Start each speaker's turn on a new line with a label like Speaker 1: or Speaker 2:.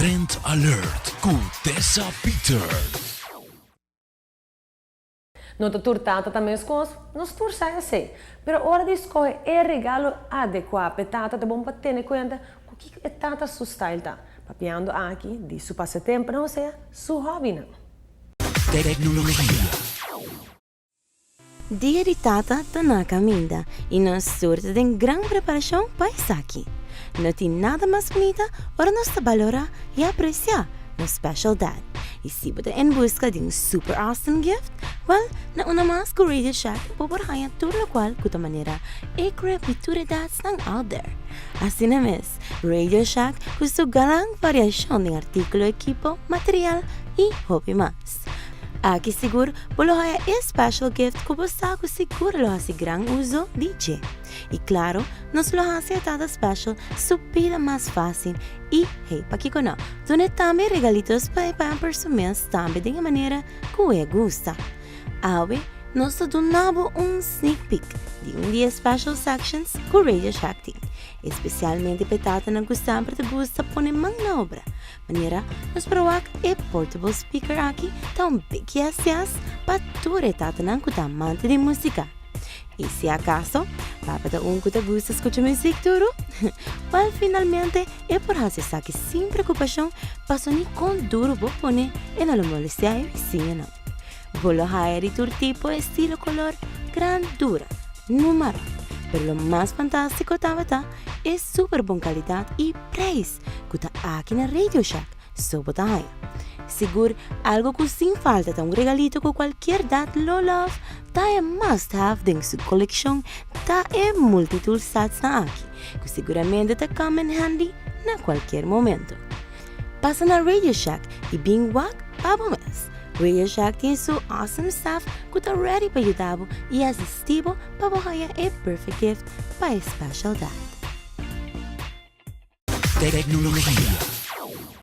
Speaker 1: Trend Alert ku Tessa Peters.
Speaker 2: No ta tur tata ta meskos, nos tur sa esei. Pero ora di skohe e regalo adekuá p'e tata ta bon pa tene kuenta ku kiko e tata su style ta, papiando aki di su pasatempunan osea su hòbinan.
Speaker 1: Tecnologia.
Speaker 3: Dia di Tata ta na caminda y nos tur ta den gran preparacion pa esaki. No tin nada mas bunita ora nos ta balora y aprecia nos special dad. Y si bo ta en busca di un super awesome gift, well, na una mas cu Radio Shack bo por haya tur locual cu ta manera e crib di tur e dadsnan out there. Asina mes, Radio Shack cu su gran variacion den articulo, equipo, material y hopi mas. Aki sigur bo lo haya e special gift ku bo sa ku sigur lo hasi gran uso di dje. I klaro, nos lo hasi e tata special su bida mas fásil i, hey, pakiko no, dun'e tambe regalitos pa e pamper su mes tambe den e manera ku e gusta. Awe nos ta duna bo un sneak peek di un di e special sections ku Radio Shack tin, espesialmente pa e tatanan ku semper ta gusta pone man na obra. Manera nos por wak e portable speaker aki ta un big yes yes pa tur e tatanan ku ta amante di musika. I si akaso papa ta un ku ta gusta skucha muzik duru, wèl finalmente e por hasi esaki sin preokupashon paso ni kon duru bo pone e no lo molestiá e bisiñonan. Bo lo haya di tur tipo, estilo, kolor, grandura, numero. Pero lo mas fantástiko tabata e super bon kalidat i preis ku ta aki na Radio Shack so bo ta haña. Sigur algo ku sin falta ta un regalito ku kualkier dad lo love ta e must have den su kolekshon ta e multitool setsnan aki ku siguramente ta come in handy na kualkier momento. Pasa na Radio Shack i bin wak pa bo mes. Radio Shack tin su awesome staff ku ta ready pa yuda bo i asisti bo pa bo haña e perfect gift pa e special dad.
Speaker 1: Tecnologia.